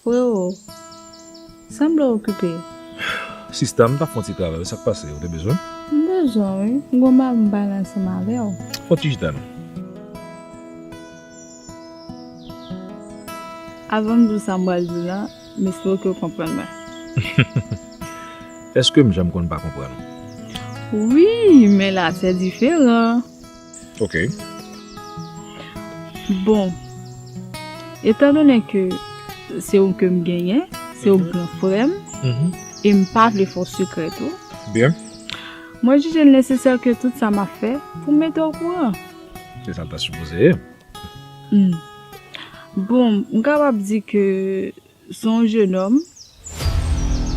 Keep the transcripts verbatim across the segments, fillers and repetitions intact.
Freo, sanble w okipe. Sista, m t ap fè yon ti travay, sa k pase? Ou te bezwen m? M bezwen w, wi. M gon bagay m pale ansanm avè w. Fè yon ti chita non. Avan m di w sa m pral di w lan, m espere ke w konprann mwen. Èske m janm konn pa konprann ou? Wi, men la, se diferan. Ok. Bon, etandone ke se ou ke m genyen, se ou gran frè m, e m pa vle fè w sekrè tou. Byen. Mwen jije l nesesè ke tout sa m ap fè pou m mete w okouran. Se sa l ta sipoze ye. Hmm. Bon, m kapab di ke se yon jenòm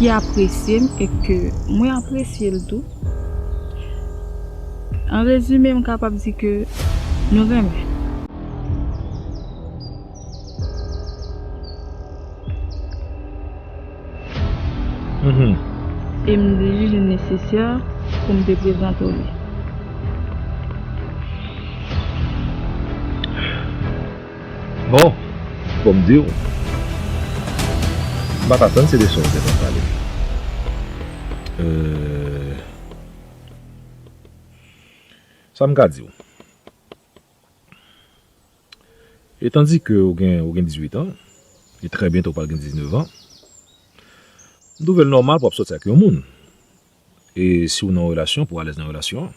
ki apresye m e ke mwen apresye l tou. An rezime, m kapab di ke nou renmen. Mhm. E m te jije l nesesè pou m te prezante w li. Bon, fò m di w, m pa t atann se de sa w te konn pale. Euh, sa m ka di w? E tandis ke ou gen, ou gen dizuit an, e trè byento w pral gen diznèf an, m twouve l nòmal pou w ap sòti ak yon moun. E si w nan yon relasyon, pou w alèz nan relasyon an.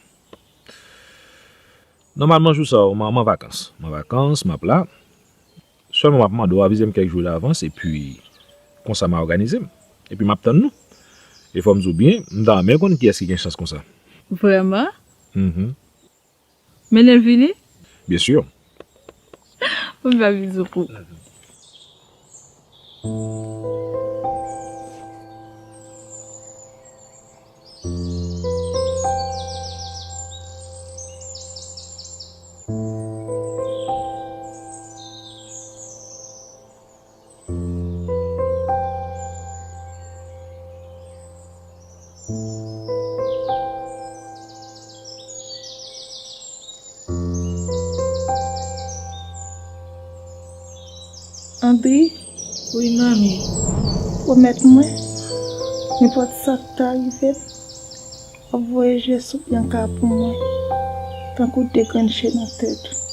Nòmalman, jou sa a, m an, m an vakans. M an vakans, m ap la. Sèlman, m ap mande w avize m kèk jou davans, epi konsa m a òganize m. Epi m ap tann nou. E fò m di w byen, m ta renmen konn kiyès ki gen chans konsa. Vrèman? Mhm. Mennen l vini? Byen si. Pou m fè bizou pou. Andri? Wi, manmi. Pwomèt mwen, nenpòt sa k ta rive m, w ap voye je sou Byanka pou mwen, tankou de grenn je nan tèt ou.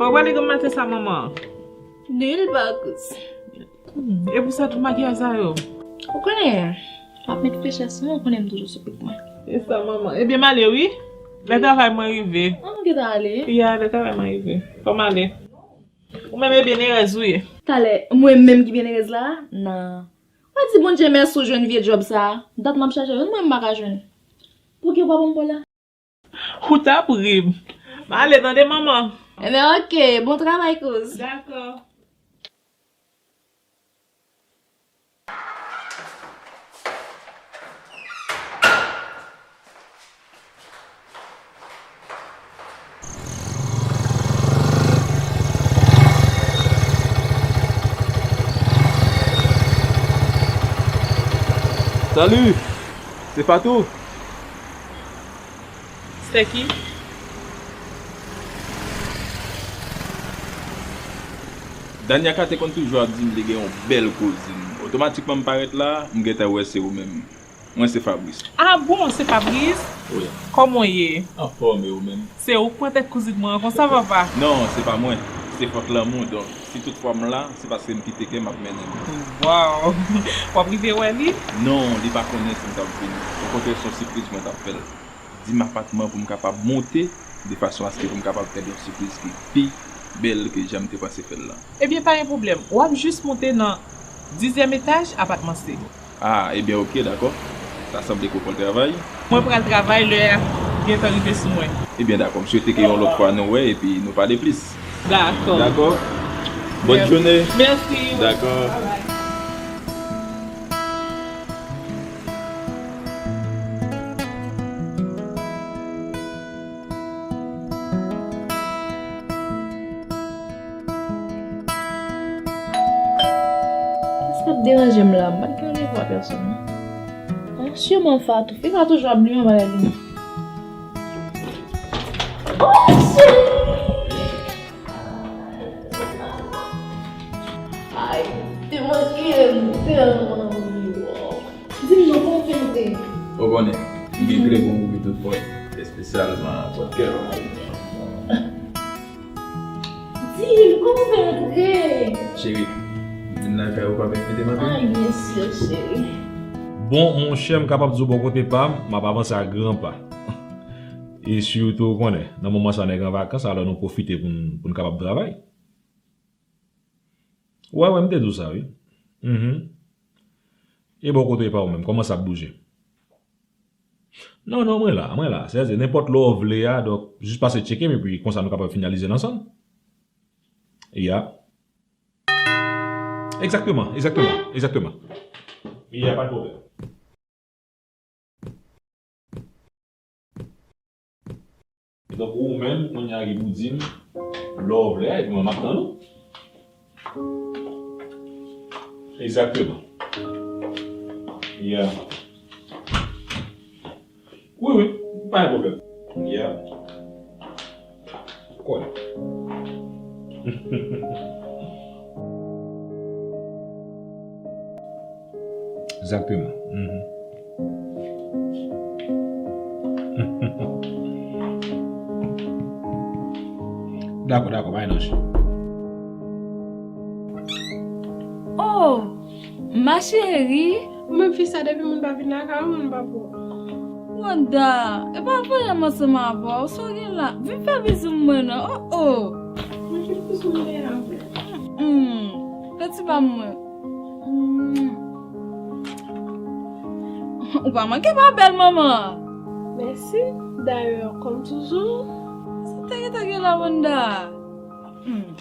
Fò w prale granm maten sa, manman. Nil pa kouz. Hmm, e pou sa tout makiyaj sa yo? Ou konnen, m ap met frechè sou mwen, ou konnen m toujou sou pik mwen. E sa, manman. Ebyen, m ale, wi. Lè travay mwen rive. An, ou gentan ale? Ya, lè travay mwen rive. Fò m ale. Ou menm e byenerèz ou ye. Talè, mwen menm ki byenerèz la? Nan. Pa di Bondye mèsi ou jwenn vye djòb sa a. Dat m ap chache jwenn, mwen m pa ka jwenn. Pouki ou pa ban m pa w la? Ou t ap ri m. M ale tande, manman. Enben, oke. Bon travay, kouz. Dakò. Salut! Se Fatou? Se ki? Daniaka te konn toujou ap di m li gen yon bèl kouzin. Otomatikman m parèt la, m gentan wè se ou menm. Mwen se Fabrice. Ah bon, se Fabrice? Wi. Kòman w ye? Anfòm, e ou menm? Se ou k pran tèt kouzin mwen an konsa, papa? Non, se pa mwen. Se fòt lanmou, donk. Si tout fwa m la, se paske m kite kè m ap mennen l. Waw! W ap rive wè li? Non, li pa konnen si m t ap vini. Okontrè, se yon sipriz mwen t ap fè l. Di m apatman pou m kapab monte, de fason aske pou m kapab fè l yon sipriz ki pi bèl ke jan m te panse fè l lan. Ebyen, pa gen pwoblèm. W ap jis monte nan dizyèm etaj apatman C. Ah, ebyen, oke, dakò. Sa sanble ke w pral travay. Mwen pral travay, lè a gentan rive sou mwen. Ebyen, dakò. M swete ke yon lòt fwa nou wè epi nou pale plis. Dakò. Dakò? Bòn jounen. Mèsi. Dakò. Bye bye. Kiyès k ap deranje m la? M pa t gen randevou a pèsonn, non. Ah, siman Fatou. Fi sa toujou ap bliye yon bagay li. Oh, cheri! Ay, te manke m tèlman wi, wow. Di m non, kòman w fè antre? Ou konnen, m gen tre bon gou pou tout pòt, espesyalman pòt kè w. Di m, kòman w fè antre? Cheri, m vin lakay ou, pa pèmete m antre? Ay, byen si, cheri. Bon, monchè, m kapab di w bò kote pa m, m ap avanse a gran pa. E sitou, ou konnen, nan moman sa nèg an vakans, alò nou pwofite pou n, pou n kapab travay. Wè, wè, m te di w sa, wi. Mhm. E bò kote pa w menm, kòman sa ap bouje? Non, non, mwen la, mwen la. Sètadi, nenpòt lè w vle a, donk, jis pase tcheke m, epi konsa nou kapab finalize l ansanm. Ya. Egzakteman, egzakteman, egzakteman. Ya, pa de pwoblèm. Donk, ou menm, kounye a, ki pou di m lè w vle a, epi mwen, m ap tann ou. Egzakteman. Ya. Wi, wi, pa gen pwoblèm. Ya. Kòl. Egzakteman. Mhm. Dakò, dakò, pa gen danje. Oh, ma chérie. Ou menm fi sa, depi moun pa vin lakay ou, moun pa pou ou. Wanda, e pa voye m ansanm avè w, sa w gen la? Vin fè bizou mwen non, oh, oh. Mwen vin bizou mwen avè. Hmm, fè ti ba m mwen. Hmm. Ou pa manke pa bèl manman. Mèsi, dayè, kòm toujou. Sa te gentan gen la, Wanda. Hmm.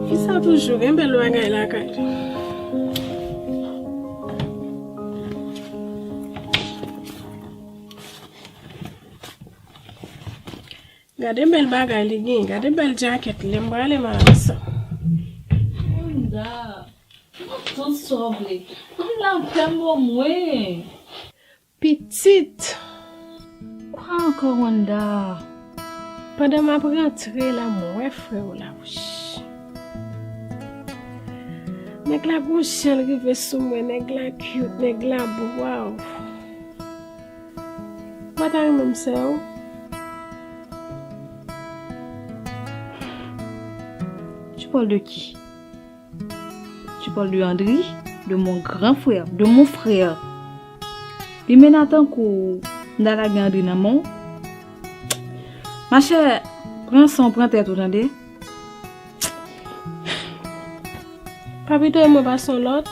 Fi sa toujou gen bèl bagay lakay li. Gade bèl bagay li gen, gade bèl djakèt li, m prale m al achte sa. Wanda, m ap tann sa w vle. Ann la fè m omwen. Pitit! Kwa ankò, Wanda? Pandan m ap rantre la, m wè frè w la, wi. Nèg la gon jan l rive sou mwen, nèg la cute, nèg la bo, waw. Ou pa ta renmen m sè w? Tu parles de qui? Tu parles de Andri, de mon grand frère, de mon frère. Li mennen tankou m ta lage Andri nan men w. Machè, pran san w, pran tèt ou, tande? Pa pito mwen pase yon lòt.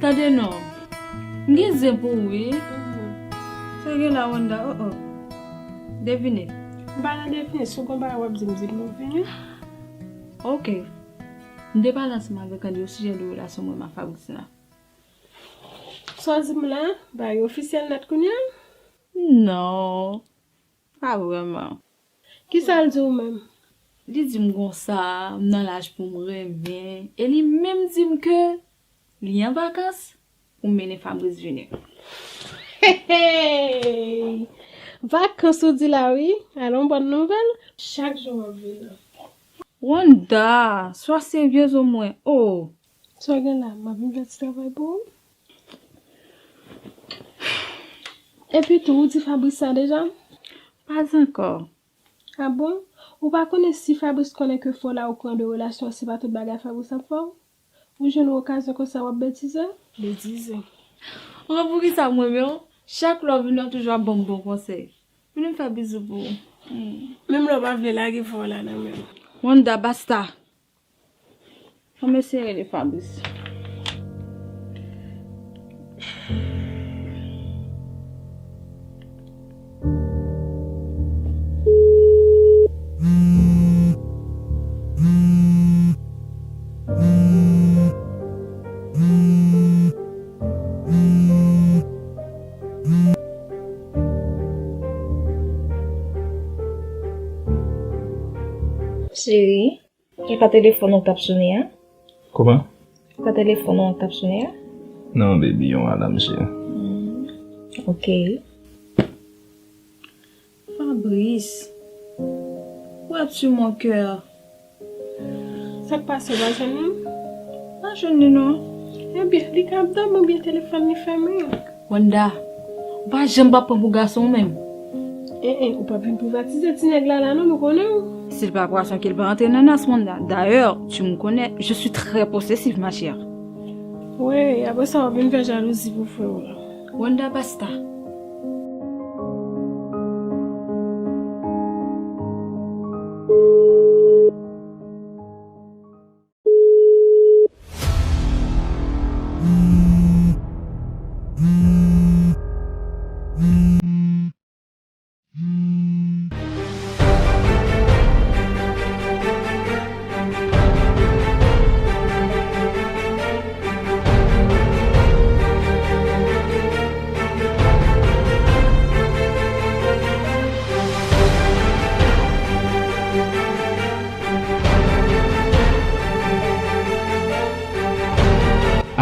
Tande non. M gen zen pou ou, wi. Mhm. Sa gen la, Wanda? Oh, oh. Devine. M pa nan devine. Si w gon bagay w ap di m, di m, m vini. Ok. M te pale ansanm avèk Andri osijè de relasyon mwen menm ak Fabrice la. Sa w di m la? Bagay ofisyèl nèt kounye a? Non. Pa vrèman. Kisa l di w menm? Li di m konsa, m nan laj pou m renmen. E li menm di m ke li an vakans pou m mennen Fabrice vini. Hey! Vakans ou di la wi, alon bòn nouvèl. Chak jou w ap vin la. Wanda, swa seryez omwen. Oh! Sa w gen la, m ap vin fè ti travay pou ou. Epi tou, ou di Fabrice sa deja? Pas ankò. Ah bon? Ou pa konnen si Fabrice konnen ke fò la okouran de relasyon an, se pa tout bagay Fabrice ap fè w? Ou jwenn yon okazyon konsa w ap betize? Betize. Ou konn poukisa m renmen w? Chak lè w vin la, w toujou ap ban m bon konsèy. Vini m fè bizou pou ou. Hmm. Menm lè w pa vle lage fò w la nan men m. Wanda, basta. Fò m eseye rele Fabrice. Cheri, e pa telefòn ou k t ap sone a? Kòman? E pa telefòn ou k t ap sone a? Non, baby, yon alam, cheri. Hmm, ok. Fabrice, ou ap su mon kè. Sa k pase, w pa jwenn li? Pa jwenn li non. Ebyen, li ka ap dòmi oubyen telefòn li fèmen. Wanda, ou pa janm p ap pran pou gason ou menm. En, en, ou p ap vin privatize ti nèg la la non, nou konnen w. Si l pa pwason, ke l pa antre nan nas, Wanda. Dayè, tu me connais, je suis très possessive, ma chère. Wi, apre sa, w ap vin fè jalouzi pou frè w la. Wanda, basta.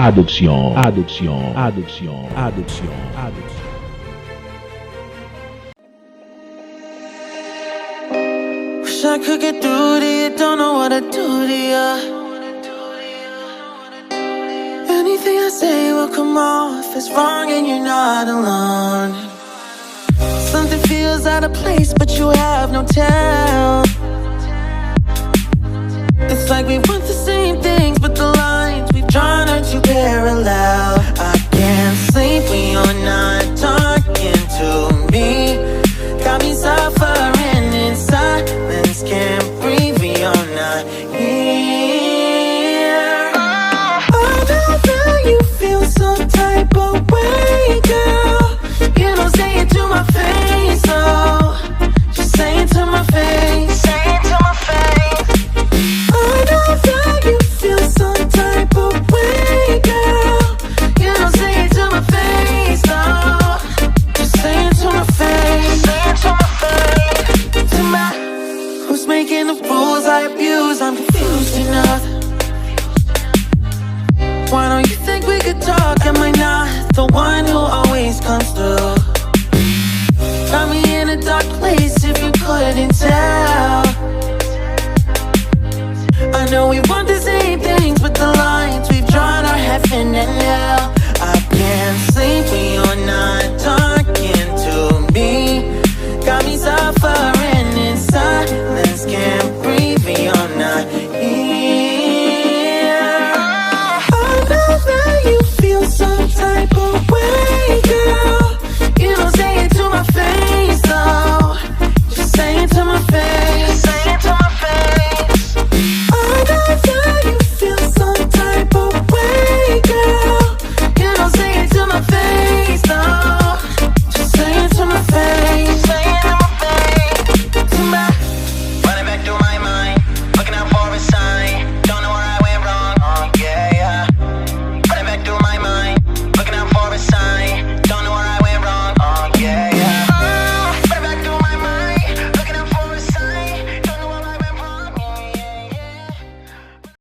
Adoption, adoption, adoption, adoption, adoption. Wish I could get through to you, don't know what to do to you. Anything I say will come off as wrong and you're not alone. Something feels out of place, but you have no tell. It's like we want the same things, but the lines we've drawn are too parallel. I can't sleep when you're not talking to me. Got me suffering in silence, can't breathe when you're not here. I know that you feel some type of way, girl. You don't say it to my face, oh. Just say it to my face. Say it to my face. I know that you feel some type of way, girl. You don't say it to my face, oh. Just say it to my face. Say it to my face. To my Who's making the rules I abuse? I'm confused enough. Why don't you think we could talk? Am I not the one who always comes through? Got me in a dark place if you couldn't tell. I know we want the same things, but the lines we've drawn are heaven and hell. I can't sleep when